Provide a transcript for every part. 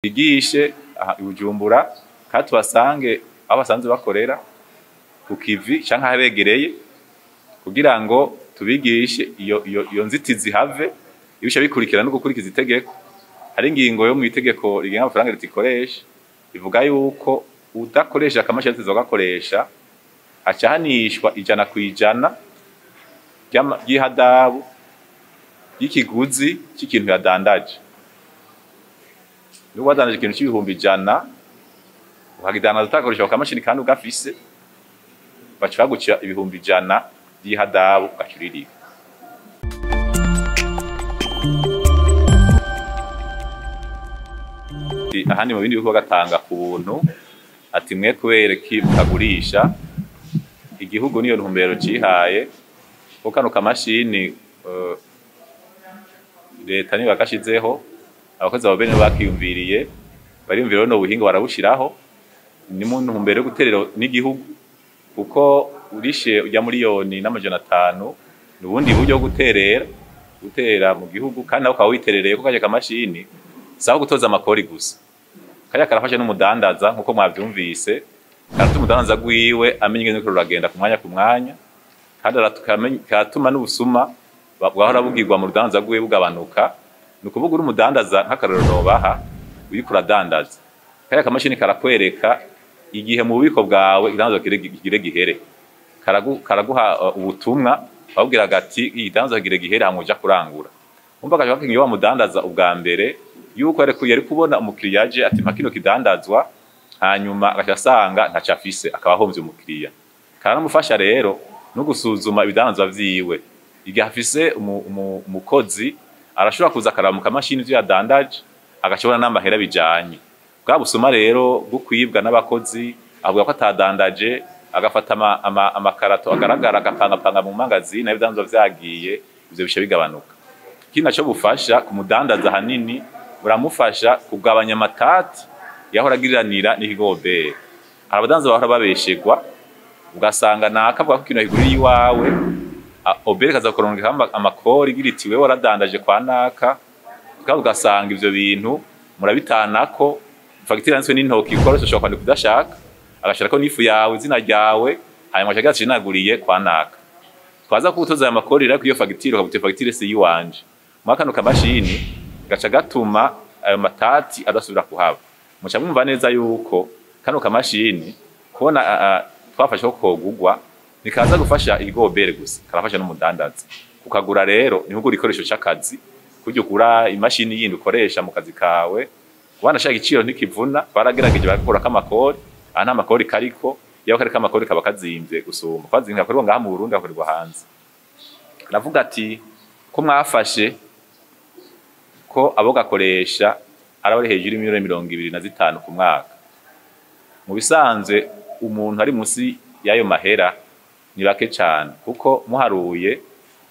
Twigishe aha i Bujumbura kandi tubasange aho basanzwe bakorera ku kivi canke ahabegereye kugira ngo tubigishe iyo nzitizi have ibisha bikurikira no gukurikiza itegeko. Hari ingingo yo mw'itegeko rigenga amafaranga leta ikoresha ivuga yuko udakoresha akamashini ategerezwa kugakoresha aca ahanishwa 100% ry'ihadabu y'ikiguzi c'ikintu yadandaje. Niba wadandaje ikintu c'100.000 ukakidandaza utakoresha ako kamashini kandi ugafise, baca baguca 100.000 ry'ihadabu ugaca uririha. Ahandi mu bindi bihugu bagatanga ku buntu, ati mwe kubera iki mutagurisha? Igihugu niyo ntumbero cihaye, kuko kano kamashini leta niyo yagashizeho, abakozi ba bene bakiyumviriye, bariyumvira no buhinga barabushiraho, ni mu ntumbero yo guterera n'igihugu, kuko urishe ujya 1,500,000 ni ubundi buryo bwo guterera mu gihugu, kandi nawe ukaba witerereye kuko kaje kamashini saho gutoza amakori gusa. Kariya karafasha n'umudandaza nkuko mwavyumvise, karatuma umudandaza gwiwe amenya ingene uriko ruragenda ku mwanya ku mwanya, kandi karatuma n'ubusuma bwahora bugirwa mu rudandaza rwiwe bugabanuka. Ni ukuvuga uri umudandaza nk'akarorero nobaha, uriko uradandaza, kariya kamashini karakwereka igihe mu bubiko bwawe igidandaza kigire gihere, karaguha ubutumwa bakubwira gati igidandaza kigire gihere hama uja kurangura. Umva gace kakingiye wa mudandaza ubwa mbere yuko yari kubona umukiriya aje ati mpa kino kidandazwa, hanyuma agaca asanga ntaco afise akaba ahomvye umukiriya. Karamufasha rero no gusuzuma ibidandazwa vyiwe. Igihe afise umukozi arashobora kuza akaraba mu kamashini ivyo yadandaje, agashobora n'amahera bijanye. Bwa busuma rero bwo kwibwa n'abakozi, avuga ko atadandaje, agafata amakarato agaragara agapangapanga mu mangazini nayo ibidandazwa vyagiye, ivyo bica bigabanuka. Ikindi naco bufasha ku mudandaza ahanini, buramufasha kugabanya amatati yahora agiriranira n'ikigo OBR. Hari abadandaza bahora babeshegwa, ugasanga naka avuga ko ikintu akiguriye iwawe, OBR ikaza kuronka amakori igira iti wewe waradandaje kwa naka, kandi ugasanga ivyo bintu murabitanako, fagitire yanditswe n'intoki kuko wese ushobora kwandika udashaka, agashirako n'ifu yawe, izina ryawe, hanyuma agaca agira ati naguriye kwa naka. Twaza kugutoza aya makori rero iyo fagitire, ukavuga uti fagitire si iyiwanje. Muri kano kamashini gaca gatuma ayo matati adasubira kuhaba. Muca mwumva neza yuko kano kamashini kubona twafashe ko kogugwa nikaza gufasha ikigo OBR gusa, karafasha n'umudandaza. Kukagura rero ni nk'ugura igikoresho c'akazi, kurya ugura imashini yindi ukoresha mu kazi kawe, wanashaka igiciro ntikivuna, baragerageje bagakurako amakori, aha nta makori kariko, iyo kariko amakori kaba kazimvye gusumba, kwazimvye gakorerwa ngaha mu Burundi gakorerwa hanze. Aravuga ati ko mwafashe ko abo gakoresha araba ari hejuru y'imiliyoni 25 ku mwaka. Mu bisanzwe umuntu ari musi y'ayo mahera ni bake cane, kuko muharuye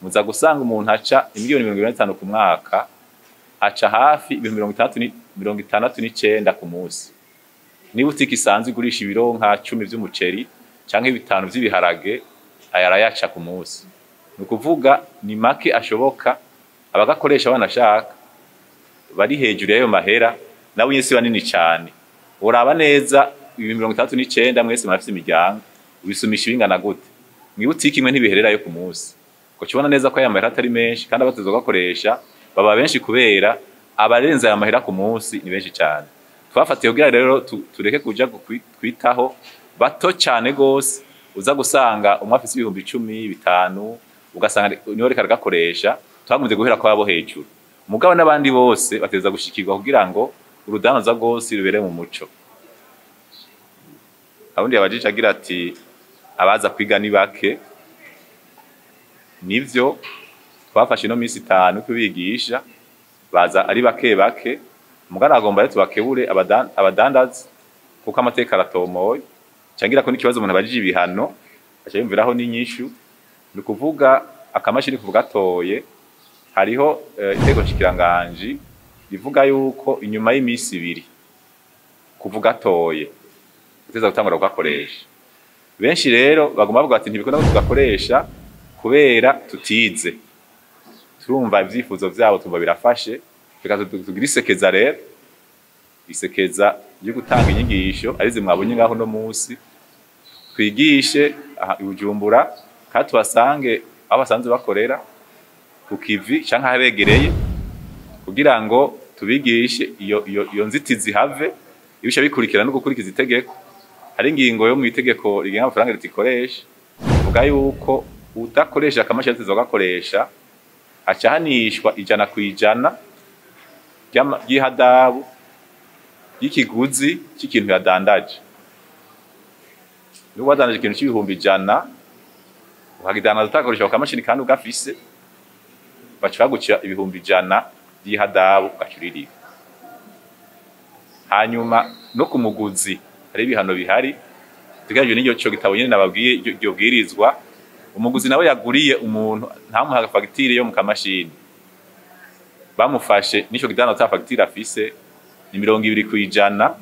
muza gusanga umuntu aca imiliyoni 25 ku mwaka, aca hafi ibihumbi 69 ku munsi. Niba butike isanzwe igurisha ibiro nka 10 vy'umuceri canke 5 vy'ibiharage, aya arayaca ku munsi. Ni ukuvuga ni make ashoboka abagakoresha banashaka bari hejuru y'ayo mahera, nabo nyene si banini cane. Uraba neza ibihumbi 69 mwese murafise imiryango, ubisumisha bingana gute? Mw'ibutike imwe ntibihererayo ku munsi. Ugaca ubona neza ko aya mahera atari menshi, kandi abategerezwa kugakoresha baba benshi kubera abarenze aya mahera ku munsi ni benshi cane. Twafatiye kugira rero tureke kuja kwitaho bato cane gose, uza gusanga umwe afise ibihumbi 10, 5, ugasanga niwe ariko aragakoresha. Twagombye guhera kwabo hejuru, mugabo n'abandi bose bategerezwa gushikirwa kugira ngo urudandaza rwose rubere mu muco. Abundi yabajije agira ati abaza kwiga ni bake. Nivyo, twafashe ino minsi 5 kubigisha, baza ari bake bake, mugabo agomba rero tubakebure abadandaza, kuko amateka aratomoye. Cangira ko n'ikibazo umuntu abajije ibihano aca yumviraho n'inyishu. Ni ukuvuga akamashini kuvuga gatoye, hariho itegeko nshikiranganji rivuga yuko inyuma y'imisi 2 kuvuga gatoye uteza gutangura kugakoresha. Benshi rero baguma bavuga ati ntibikunda ko tugakoresha kubera tutize. Turumva ivyifuzo vyabo, tumva birafashe, reka tugire isekeza rero. Isekeza ryo gutanga inyigisho arize mwabonye ngaho no munsi, twigishe aha i Bujumbura kandi tubasange aho basanzwe bakorera ku kivi canke ahabegereye, kugira ngo tubigishe iyo nzitizi have ibisha bikurikira no gukurikiza itegeko. Hari ingingo yo mu itegeko rigenga amafaranga leta ikoresha ivuga yuko udakoresha akamashini ategerezwa kugakoresha acahanishwa 100% ry'ihadabu y'ikiguzi cy'ikintu yadandaje. Niba wadandaje ikintu c'100,000 ukagidandaza utakoresha akamashini kandi ugafise, baca bagucira 100,000 ry'ihadabu ugacuririye. Hanyuma no ku muguzi hari ibihano bihari tugaje n'iryo cyo gitabo nyene nababwiye iryo bwirizwa. Umuguzi nawe yaguriye umuntu ntamuha fagitire yo mu kamashini, bamufashe n'ico gidana ta fagitire afise ni 20%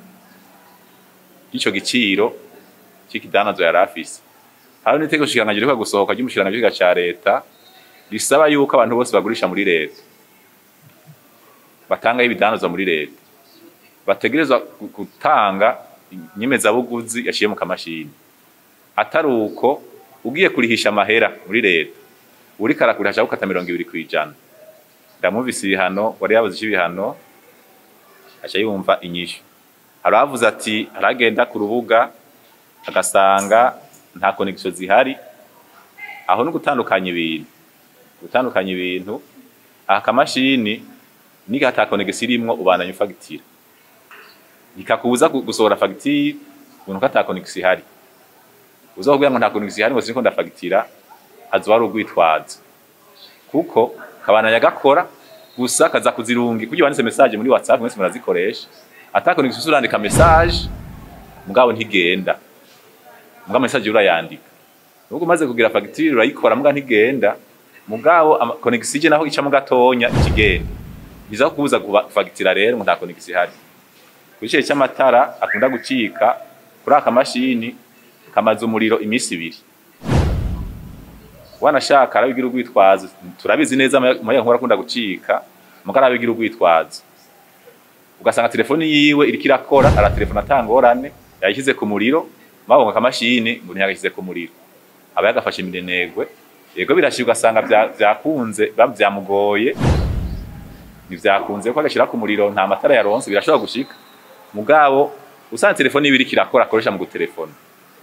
y'ico giciro cy'ikidanazo yari afise. Hari n'itegeko shikiranganji riheruka gusohoka ry'umushikiranganji w'ikiga ca leta risaba yuko abantu bose bagurisha muri leta batanga ibidanazwa muri leta bategerezwa gutanga inyemezabuguzi yaciye mu kamashini. Atari uko ugiye kurihisha amahera muri leta uriko arakurihisha gukata 20%. Ndamuvise ibihano, wari yabuze ibihano aca yumva inyishu. Haravuze ati aragenda ku rubuga agasanga nta connection zihari. Aho no gutandukanya ibintu, gutandukanya ibintu aha kamashini niga ata connection irimwo ubandanya ufagitira, ikakubuza gusohora fagitire ngo ata connection ihari. Uzokubwira ngo nta connection ihari ngo siniko ndafagitira, azoba ari urwitwazo, kuko kabandanya gakora gusa kaza kuzirungi kugira wanditse message muri WhatsApp mwese murazikoresha. Ata connection urandika message mugabo ntigenda, mugabo message urayandika nubwo umaze kugira fagitire urayikora muga ntigenda, mugabo connection ije naho ica mu gatonya ikigenda biza kubuza kufagitira rero ngo nta connection ihari. Kucye cy'amatara akunda gucika kuri aka mashini kamaze umuriro iminsi 2. Wanashaka arabigira urwitwazo, turabizi neza umuyaga nkuba akunda gucika, mugabo arabigira urwitwazo. Ugasanga telefoni yiwe iriko irakora, aratelefona atangorane, yayishyize ku muriro, mabonga akamashini ngo ntiyagashyize ku muriro, aba yagafashe iminenegwe. Yego birashika ugasanga vyakunze, byamugoye, ntivyakunze ko agashira ku muriro nta matara yaronse, birashobora gushika. Mugabo usanga telefoni yiwe iriko irakora akoresha mu gutelefona,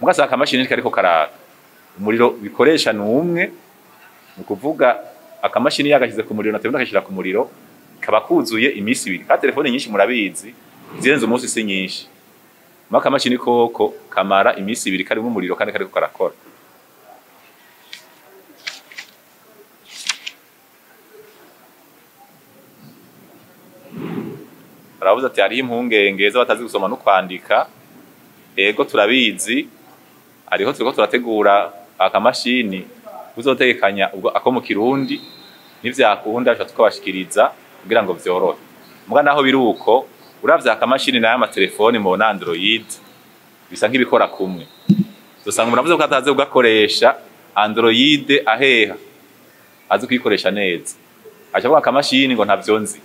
mugasanga akamashini kariko karaka, umuriro bikoresha numwe. Ni ukuvuga akamashini yagashyize ku muriro na telefone agashira ku muriro kaba kuzuye iminsi 2. Ka telefone nyinshi murabizi zirenze umunsi si nyinshi, mugabo akamashini koko kamara iminsi 2 karimo umuriro kandi kariko karakora. Baravuze ati hariho impungenge z'abatazi gusoma no kwandika. Ego turabizi, hariho turiko turategura akamashini uzotegekanya ubwo ako mu Kirundi, nivyakunda tuca tukabashikiriza kugira ngo vyorohe. Muga naho biruko uravye akamashini n'aya matelefoni mubona Android bisa nk'ibikora kumwe. Uzosanga umuntu avuze ko atazi kugakoresha Android aheha azi kuyikoresha neza, aca avuga akamashini ngo ntavyo nzi.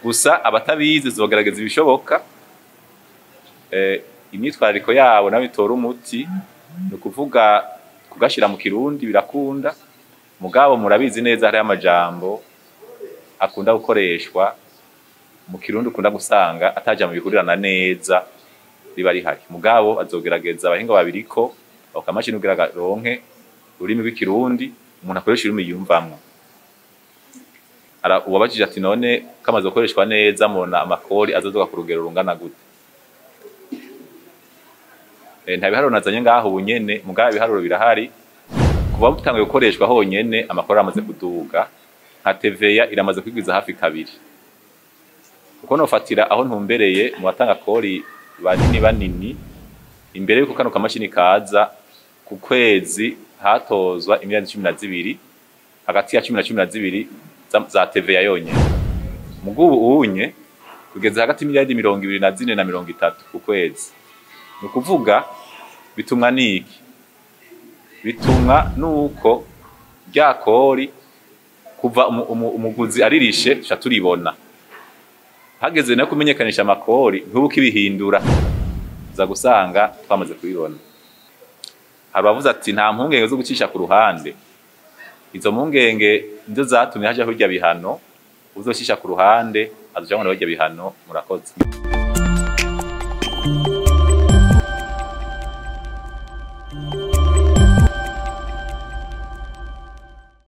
Gusa abatabizi tuzogerageza ibishoboka, imyitwarariko yabo nayo itora umuti. Ni ukuvuga kugashira mu Kirundi birakunda, mugabo murabizi neza hariho amajambo akunda gukoreshwa mu Kirundi ukunda gusanga ataja mu bihurirana neza riba rihari. Mugabo azogerageza abahinga babiriko ako kamashini kugira garonke ururimi rw'ikirundi umuntu akoresha ururimi yumvamwo. Uwabajije ati none kamaze gukoreshwa neza mubona amakori azoduga ku rugero rungana gute? Nta biharuro nazanye ngaho ubu nyene, mugabo ibiharuro birahari. Kuva butanguye gukoreshwa honyene amakori amaze kuduga, nka TVA iramaze kwigwiza hafi 2. Kuko nofatira aho ntumbereye mu batanga kori banini banini, imbere yuko kano kamashini kaza ku kwezi hatozwa imiliyoni 12, hagati ya 10 na 12 za TVA yonyene. Mugubu unye kugeza hagati y'imiliyoni 24 na 30 ku kwezi. Ni ukuvuga bitumwa niki? Bitumwa nuko rya kori kuva umuguzi aririshe tuca turibona. Hageze no kumenyekanisha amakori, ntubu kibihindura, uza gusanga twamaze kubibona. Hari abavuze ati nta mpungenge zo gucisha ku ruhande. Izo mpungenge nizo zatumye hajaho irya bihano. Uzocisha ku ruhande azoja muri irya bihano. Murakoze.